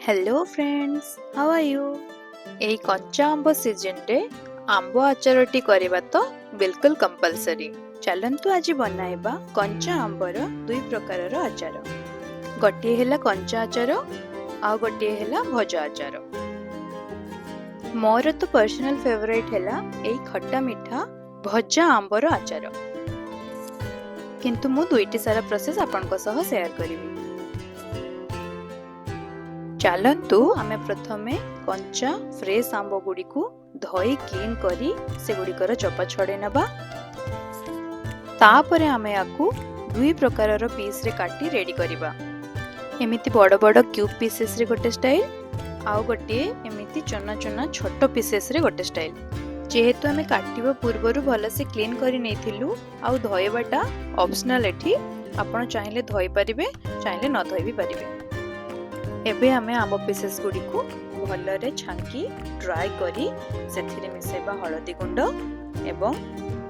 Hello friends, how are you? ଏଇ କଞ୍ଚା ଆମ୍ବ ସିଜନରେ ଆମ୍ବ ଆଚାରଟି କରିବା ତ ବିଲକୁଲ କମ୍ପଲସରି। ଚାଲନ୍ତୁ ଆଜି ବନାଇବା କଞ୍ଚା ଆମ୍ବର ଦୁଇ ପ୍ରକାରର ଆଚାର। ଗୋଟିଏ ହେଲା କଞ୍ଚା ଆଚାର, ଆଉ ଗୋଟିଏ ହେଲା ଭଜା ଆଚାର। ମୋର ତ ପର୍ସନାଲ ଫେଭରାଇଟ୍ ହେଲା ଏଇ ଖଟା ମିଠା ଭଜା ଆମ୍ବର ଆଚାର, କିନ୍ତୁ ମୁଁ ଦୁଇଟି ସାରା ପ୍ରୋସେସ୍ ଆପଣଙ୍କ ସହ ସେୟାର କରିବି। ଚାଲନ୍ତୁ ଆମେ ପ୍ରଥମେ କଞ୍ଚା ଫ୍ରେଶ୍ ଆମ୍ବ ଗୁଡ଼ିକୁ ଧୋଇ କ୍ଲିନ୍ କରି ସେଗୁଡ଼ିକର ଚୋପା ଛଡ଼େଇ ନେବା। ତାପରେ ଆମେ ୟାକୁ ଦୁଇ ପ୍ରକାରର ପିସ୍ରେ କାଟି ରେଡ଼ି କରିବା। ଏମିତି ବଡ଼ ବଡ଼ କ୍ୟୁବ୍ ପିସେସ୍ରେ ଗୋଟେ ଷ୍ଟାଇଲ୍, ଆଉ ଗୋଟିଏ ଏମିତି ଚୁନା ଚୁନା ଛୋଟ ପିସେସ୍ରେ ଗୋଟେ ଷ୍ଟାଇଲ୍। ଯେହେତୁ ଆମେ କାଟିବା ପୂର୍ବରୁ ଭଲସେ କ୍ଲିନ୍ କରି ନେଇଥିଲୁ, ଆଉ ଧୋଇବାଟା ଅପସନାଲ୍, ଏଠି ଆପଣ ଚାହିଁଲେ ଧୋଇପାରିବେ, ଚାହିଁଲେ ନ ଧୋଇ ବି ପାରିବେ। ଏବେ ଆମେ ଆମ୍ବ ପିସେସ୍ ଗୁଡ଼ିକୁ ଭଲରେ ଛାଙ୍କି ଡ୍ରାଏ କରି ସେଥିରେ ମିଶାଇବା ହଳଦୀ ଗୁଣ୍ଡ ଏବଂ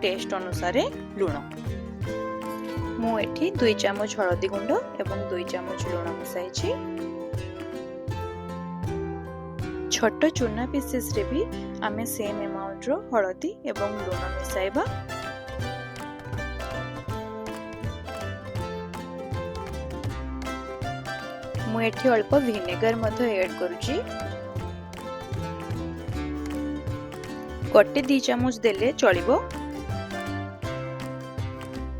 ଟେଷ୍ଟ ଅନୁସାରେ ଲୁଣ। ମୁଁ ଏଠି 2 ଚାମଚ ହଳଦୀ ଗୁଣ୍ଡ ଏବଂ 2 ଚାମଚ ଲୁଣ ମିଶାଇଛି। ଛୋଟ ଚୁନା ପିସେସ୍ରେ ବି ଆମେ ସେମ୍ ଆମାଉଣ୍ଟର ହଳଦୀ ଏବଂ ଲୁଣ ମିଶାଇବା। ମୁଁ ଏଠି ଅଳ୍ପ ଭିନେଗାର ମଧ୍ୟ ଏଡ୍ କରୁଛି। ଗୋଟେ 2 ଚାମଚ ଦେଲେ ଚଳିବ।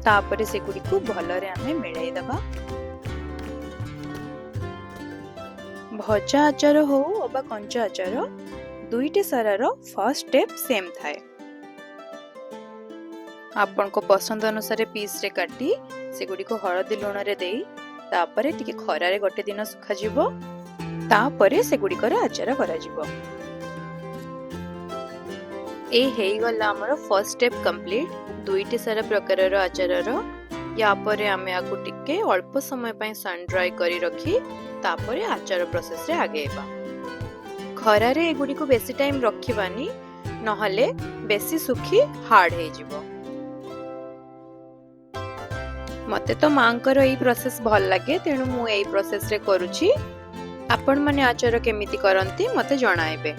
ତାପରେ ସେଗୁଡ଼ିକୁ ଭଲରେ ଆମେ ମିଳାଇ ଦେବା। ଭଜା ଆଚାର ହଉ ଅବା କଞ୍ଚା ଆଚାର, ଦୁଇଟି ସାରାର ଫାର୍ଷ୍ଟ ଷ୍ଟେପ୍ ସେମ୍ ଥାଏ। ଆପଣଙ୍କ ପସନ୍ଦ ଅନୁସାରେ ପିସ୍ରେ କାଟି ସେଗୁଡ଼ିକୁ ହଳଦୀ ଲୁଣରେ ଦେଇ ତାପରେ ଟିକେ ଖରାରେ ଗୋଟେ ଦିନ ଶୁଖାଯିବ, ତାପରେ ସେଗୁଡ଼ିକର ଆଚାର କରାଯିବ। ଏ ହେଇଗଲା ଆମର ଫାର୍ଷ୍ଟ ଷ୍ଟେପ୍ କମ୍ପ୍ଲିଟ୍, ଦୁଇଟି ସାରା ପ୍ରକାରର ଆଚାରର। ୟା ପରେ ଆମେ ଆକୁ ଟିକେ ଅଳ୍ପ ସମୟ ପାଇଁ ସନ୍ ଡ୍ରାଏ କରି ରଖି ତାପରେ ଆଚାର ପ୍ରୋସେସରେ ଆଗେଇବା। ଖରାରେ ଏଗୁଡ଼ିକୁ ବେଶୀ ଟାଇମ୍ ରଖିବାନି, ନହେଲେ ବେଶୀ ଶୁଖି ହାର୍ଡ ହେଇଯିବ। ମତେ ତ ମାଙ୍କର ଏଇ ପ୍ରୋସେସ ଭଲ ଲାଗେ, ତେଣୁ ମୁଁ ଏଇ ପ୍ରୋସେସରେ କରୁଛି। ଆପଣମାନେ ଆଚାର କେମିତି କରନ୍ତି ମତେ ଜଣାଇବେ।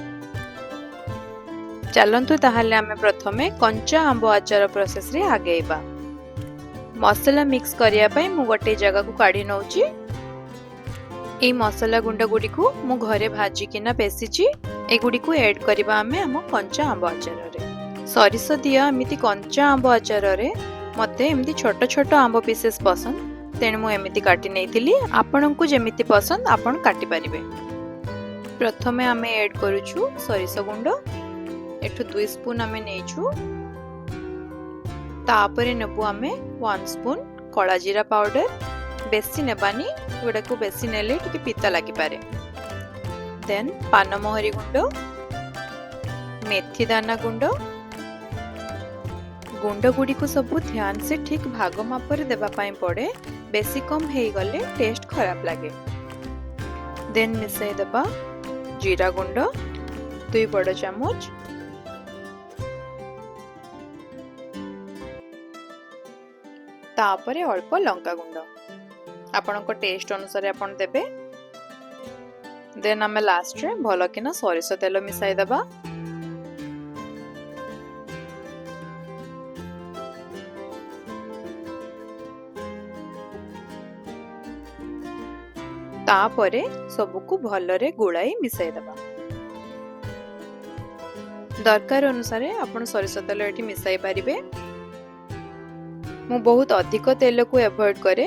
ଚାଲନ୍ତୁ ତାହେଲେ ଆମେ ପ୍ରଥମେ କଞ୍ଚା ଆମ୍ବ ଆଚାର ପ୍ରୋସେସରେ ଆଗେଇବା। ମସଲା ମିକ୍ସ କରିବା ପାଇଁ ମୁଁ ଗୋଟେ ଜାଗାକୁ କାଢ଼ି ନଉଛି। ଏଇ ମସଲା ଗୁଣ୍ଡ ଗୁଡ଼ିକୁ ମୁଁ ଘରେ ଭାଜିକିନା ପେଶିଛି। ଏଗୁଡ଼ିକୁ ଏଡ୍ କରିବା ଆମେ ଆମ କଞ୍ଚା ଆମ୍ବ ଆଚାରରେ। ସୋରିଷ ଦିଆ ଏମିତି କଞ୍ଚା ଆମ୍ବ ଆଚାରରେ ମତେ ଏମିତି ଛୋଟ ଛୋଟ ଆମ୍ବ ପିସେସ୍ ପସନ୍ଦ, ତେଣୁ ମୁଁ ଏମିତି କାଟି ନେଇଥିଲି। ଆପଣଙ୍କୁ ଯେମିତି ପସନ୍ଦ ଆପଣ କାଟିପାରିବେ। ପ୍ରଥମେ ଆମେ ଏଡ୍ କରୁଛୁ ସୋରିଷ ଗୁଣ୍ଡ, ଏଠୁ 2 ସ୍ପୁନ୍ ଆମେ ନେଇଛୁ। ତାପରେ ନେବୁ ଆମେ 1 ସ୍ପୁନ୍ କଳା ଜିରା ପାଉଡର। ବେଶୀ ନେବାନି, ଏଗୁଡ଼ାକୁ ବେଶୀ ନେଲେ ଟିକେ ପିତା ଲାଗିପାରେ। ଦେନ୍ ପାନମୋହରି ଗୁଣ୍ଡ, ମେଥି ଦାନା ଗୁଣ୍ଡ। ଗୁଣ୍ଡ ଗୁଡ଼ିକୁ ସବୁ ଧ୍ୟାନ ସେ ଠିକ୍ ଭାଗ ମାପରେ ଦେବା ପାଇଁ ପଡ଼େ, ବେଶୀ କମ୍ ହେଇଗଲେ ଟେଷ୍ଟ ଖରାପ ଲାଗେ। ଦେନ୍ ମିଶାଇ ଦେବା ଜିରା ଗୁଣ୍ଡ 2 ବଡ଼ ଚାମଚ। ତାପରେ ଅଳ୍ପ ଲଙ୍କା ଗୁଣ୍ଡ, ଆପଣଙ୍କ ଟେଷ୍ଟ ଅନୁସାରେ ଆପଣ ଦେବେ। ଦେନ୍ ଆମେ ଲାଷ୍ଟରେ ଭଲକିନା ସୋରିଷ ତେଲ ମିଶାଇ ଦେବା। ତାପରେ ସବୁକୁ ଭଲରେ ଗୋଳାଇ ମିଶାଇ ଦେବା। ଦରକାର ଅନୁସାରେ ଆପଣ ସୋରିଷ ତେଲ ଏଠି ମିଶାଇ ପାରିବେ। ମୁଁ ବହୁତ ଅଧିକ ତେଲକୁ ଆଭଏଡ୍ କରେ,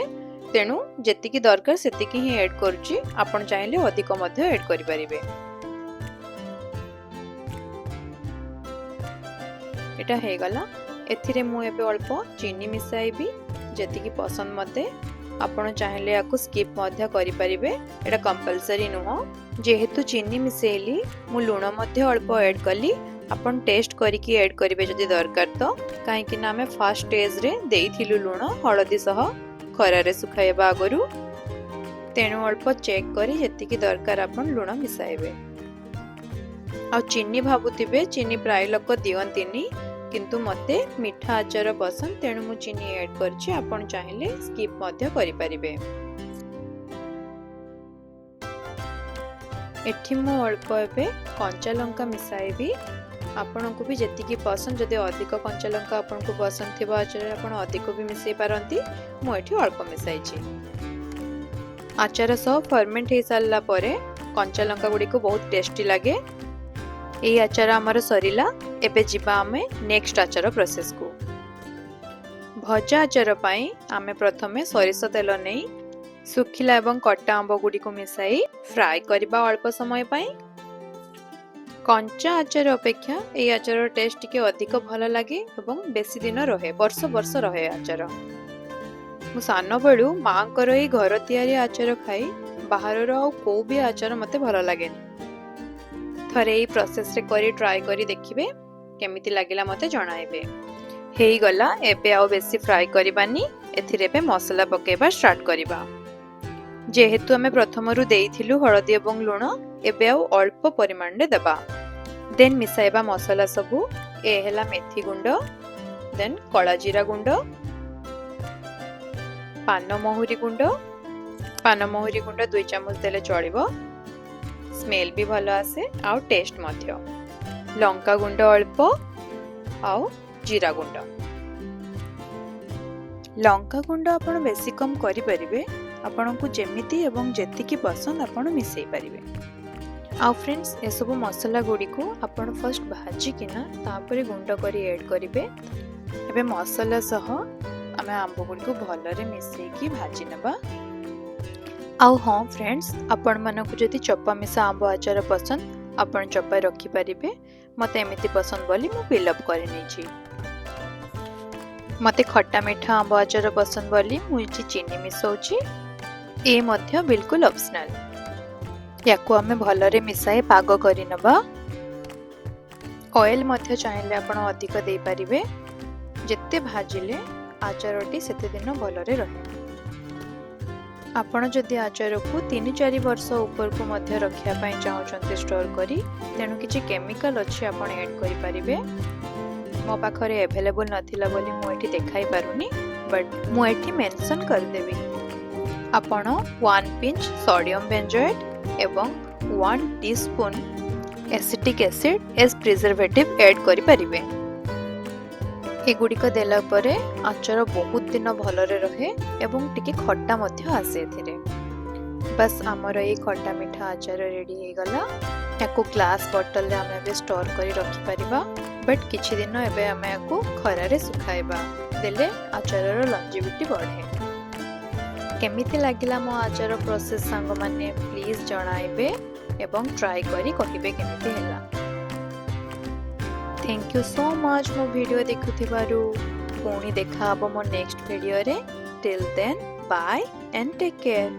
ତେଣୁ ଯେତିକି ଦରକାର ସେତିକି ହିଁ ଏଡ୍ କରୁଛି। ଆପଣ ଚାହିଁଲେ ଅଧିକ ମଧ୍ୟ ଏଡ୍ କରିପାରିବେ। ଏଇଟା ହେଇଗଲା। ଏଥିରେ ମୁଁ ଏବେ ଅଳ୍ପ ଚିନି ମିଶାଇବି, ଯେତିକି ପସନ୍ଦ ମତେ। ଆପଣ ଚାହିଁଲେ ୟାକୁ ସ୍କିପ୍ ମଧ୍ୟ କରିପାରିବେ, ଏଇଟା କମ୍ପଲସରି ନୁହଁ। ଯେହେତୁ ଚିନି ମିଶାଇଲି, ମୁଁ ଲୁଣ ମଧ୍ୟ ଅଳ୍ପ ଏଡ୍ କଲି। ଆପଣ ଟେଷ୍ଟ କରିକି ଏଡ୍ କରିବେ ଯଦି ଦରକାର ତ, କାହିଁକି ନା ଆମେ ଫାର୍ଷ୍ଟ ଷ୍ଟେଜ୍ରେ ଦେଇଥିଲୁ ଲୁଣ ହଳଦୀ ସହ ଖରାରେ ଶୁଖାଇବା ଆଗରୁ, ତେଣୁ ଅଳ୍ପ ଚେକ୍ କରି ଯେତିକି ଦରକାର ଆପଣ ଲୁଣ ମିଶାଇବେ। ଆଉ ଚିନି ଭାବୁଥିବେ, ଚିନି ପ୍ରାୟ ଲୋକ ଦିଅନ୍ତିନି, କିନ୍ତୁ ମତେ ମିଠା ଆଚାର ପସନ୍ଦ, ତେଣୁ ମୁଁ ଚିନି ଏଡ୍ କରିଛି। ଆପଣ ଚାହିଁଲେ ସ୍କିପ୍ ମଧ୍ୟ କରିପାରିବେ। ଏଠି ମୁଁ ଅଳ୍ପ ଏବେ କଞ୍ଚା ଲଙ୍କା ମିଶାଇବି। ଆପଣଙ୍କୁ ବି ଯେତିକି ପସନ୍ଦ, ଯଦି ଅଧିକ କଞ୍ଚା ଲଙ୍କା ଆପଣଙ୍କୁ ପସନ୍ଦ ଥିବ ଆଚାରରେ, ଆପଣ ଅଧିକ ବି ମିଶାଇ ପାରନ୍ତି। ମୁଁ ଏଠି ଅଳ୍ପ ମିଶାଇଛି। ଆଚାର ସହ ଫର୍ମେଣ୍ଟ ହେଇସାରିଲା ପରେ କଞ୍ଚା ଲଙ୍କା ଗୁଡ଼ିକୁ ବହୁତ ଟେଷ୍ଟି ଲାଗେ। ଏଇ ଆଚାର ଆମର ସରିଲା। ଏବେ ଯିବା ଆମେ ନେକ୍ସଟ ଆଚାର ପ୍ରୋସେସକୁ। ଭଜା ଆଚାର ପାଇଁ ଆମେ ପ୍ରଥମେ ସୋରିଷ ତେଲ ନେଇ ଶୁଖିଲା ଏବଂ କଟା ଆମ୍ବ ଗୁଡ଼ିକୁ ମିଶାଇ ଫ୍ରାଏ କରିବା ଅଳ୍ପ ସମୟ ପାଇଁ। କଞ୍ଚା ଆଚାର ଅପେକ୍ଷା ଏଇ ଆଚାରର ଟେଷ୍ଟ ଟିକେ ଅଧିକ ଭଲ ଲାଗେ ଏବଂ ବେଶୀ ଦିନ ରହେ, ବର୍ଷ ବର୍ଷ ରହେ ଆଚାର। ମୁଁ ସାନବେଳୁ ମାଙ୍କର ଏଇ ଘର ତିଆରି ଆଚାର ଖାଇ ବାହାରର ଆଉ କୋଉ ବି ଆଚାର ମୋତେ ଭଲ ଲାଗେନି। ଥରେ ଏଇ ପ୍ରୋସେସରେ କରି ଟ୍ରାଏ କରି ଦେଖିବେ, କେମିତି ଲାଗିଲା ମୋତେ ଜଣାଇବେ। ହେଇଗଲା। ଏବେ ଆଉ ବେଶୀ ଫ୍ରାଏ କରିବାନି। ଏଥିରେ ଏବେ ମସଲା ପକାଇବା ଷ୍ଟାର୍ଟ କରିବା। ଯେହେତୁ ଆମେ ପ୍ରଥମରୁ ଦେଇଥିଲୁ ହଳଦୀ ଏବଂ ଲୁଣ, ଏବେ ଆଉ ଅଳ୍ପ ପରିମାଣରେ ଦେବା। ଦେନ୍ ମିଶାଇବା ମସଲା ସବୁ। ଏ ହେଲା ମେଥି ଗୁଣ୍ଡ, ଦେନ୍ କଳା ଜିରା ଗୁଣ୍ଡ, ପାନ ମହୁରି ଗୁଣ୍ଡ। ପାନ ମହୁରି ଗୁଣ୍ଡ 2 ଚାମଚ ଦେଲେ ଚଳିବ। ସ୍ମେଲ୍ ବି ଭଲ ଆସେ ଆଉ ଟେଷ୍ଟ ମଧ୍ୟ। ଲଙ୍କା ଗୁଣ୍ଡ ଅଳ୍ପ ଆଉ ଜିରା ଗୁଣ୍ଡ। ଲଙ୍କା ଗୁଣ୍ଡ ଆପଣ ବେଶୀ କମ୍ କରିପାରିବେ। ଆପଣଙ୍କୁ ଯେମିତି ଏବଂ ଯେତିକି ପସନ୍ଦ, ଆପଣ ମିଶାଇ ପାରିବେ। ଆଉ ଫ୍ରେଣ୍ଡସ୍, ଏସବୁ ମସଲା ଗୁଡ଼ିକୁ ଆପଣ ଫାର୍ଷ୍ଟ ଭାଜିକିନା ତାପରେ ଗୁଣ୍ଡ କରି ଏଡ଼୍ କରିବେ। ଏବେ ମସଲା ସହ ଆମେ ଆମ୍ବ ଗୁଡ଼ିକୁ ଭଲରେ ମିଶାଇକି ଭାଜି ନେବା। ଆଉ ହଁ ଫ୍ରେଣ୍ଡସ୍, ଆପଣମାନଙ୍କୁ ଯଦି ଚୋପା ମିଶା ଆମ୍ବ ଆଚାର ପସନ୍ଦ, ଆପଣ ଚୋପା ରଖିପାରିବେ। ମୋତେ ଏମିତି ପସନ୍ଦ ବୋଲି ମୁଁ ପିଲ୍ ଅଫ୍ କରିନେଇଛି। ମୋତେ ଖଟା ମିଠା ଆମ୍ବ ଆଚାର ପସନ୍ଦ ବୋଲି ମୁଁ ଏଠି ଚିନି ମିଶାଉଛି। ଏ ମଧ୍ୟ ବିଲକୁଲ ଅପସନାଲ୍। ୟାକୁ ଆମେ ଭଲରେ ମିଶାଇ ପାଗ କରିନେବା। ଅଏଲ୍ ମଧ୍ୟ ଚାହିଁଲେ ଆପଣ ଅଧିକ ଦେଇପାରିବେ। ଯେତେ ଭାଜିଲେ ଆଚାରଟି ସେତେ ଦିନ ଭଲରେ ରହେ। ଆପଣ ଯଦି ଆଚାରକୁ 3-4 ବର୍ଷ ଉପରକୁ ମଧ୍ୟ ରଖିବା ପାଇଁ ଚାହୁଁଛନ୍ତି ଷ୍ଟୋର୍ କରି, ତେଣୁ କିଛି କେମିକାଲ ଅଛି, ଆପଣ ଏଡ଼୍ କରିପାରିବେ। ମୋ ପାଖରେ ଆଭେଲେବୁଲ୍ ନଥିଲା ବୋଲି ମୁଁ ଏଠି ଦେଖାଇ ପାରୁନି, ବଟ୍ ମୁଁ ଏଠି ମେନସନ୍ କରିଦେବି। ଆପଣ 1 ପିଞ୍ଚ ସୋଡ଼ିୟମ୍ ବେଞ୍ଜୋଏଟ୍ ଏବଂ 1 teaspoon acetic acid as preservative add କରିପାରିବେ। ଏଗୁଡ଼ିକ ଦେଲା ପରେ ଆଚାର ବହୁତ ଦିନ ଭଲରେ ରହେ ଏବଂ ଟିକେ ଖଟା ମଧ୍ୟ ଆସେ ଏଥିରେ। ବାସ୍, ଆମର ଏଇ ଖଟା ମିଠା ଆଚାର ରେଡ଼ି ହେଇଗଲା। ୟାକୁ ଗ୍ଲାସ୍ ବଟଲରେ ଆମେ ଏବେ ଷ୍ଟୋର୍ କରି ରଖିପାରିବା, ବଟ୍ କିଛି ଦିନ ଏବେ ଆମେ ୟାକୁ ଖରାରେ ଶୁଖାଇବା ଦେଲେ ଆଚାରର ଲଞ୍ଜିଭିଟି ବଢ଼େ। କେମିତି ଲାଗିଲା ମୋ ଆଚାର ପ୍ରୋସେସ୍ ସାଙ୍ଗମାନେ, ପ୍ଲିଜ୍ ଜଣାଇବେ ଏବଂ ଟ୍ରାଏ କରି କହିବେ କେମିତି ହେଲା। Thank you so much ମୋ ଭିଡ଼ିଓ ଦେଖୁଥିବାରୁ। ପୁଣି ଦେଖା ହେବ ମୋ ନେକ୍ସଟ ଭିଡ଼ିଓରେ। Till then, bye and take care.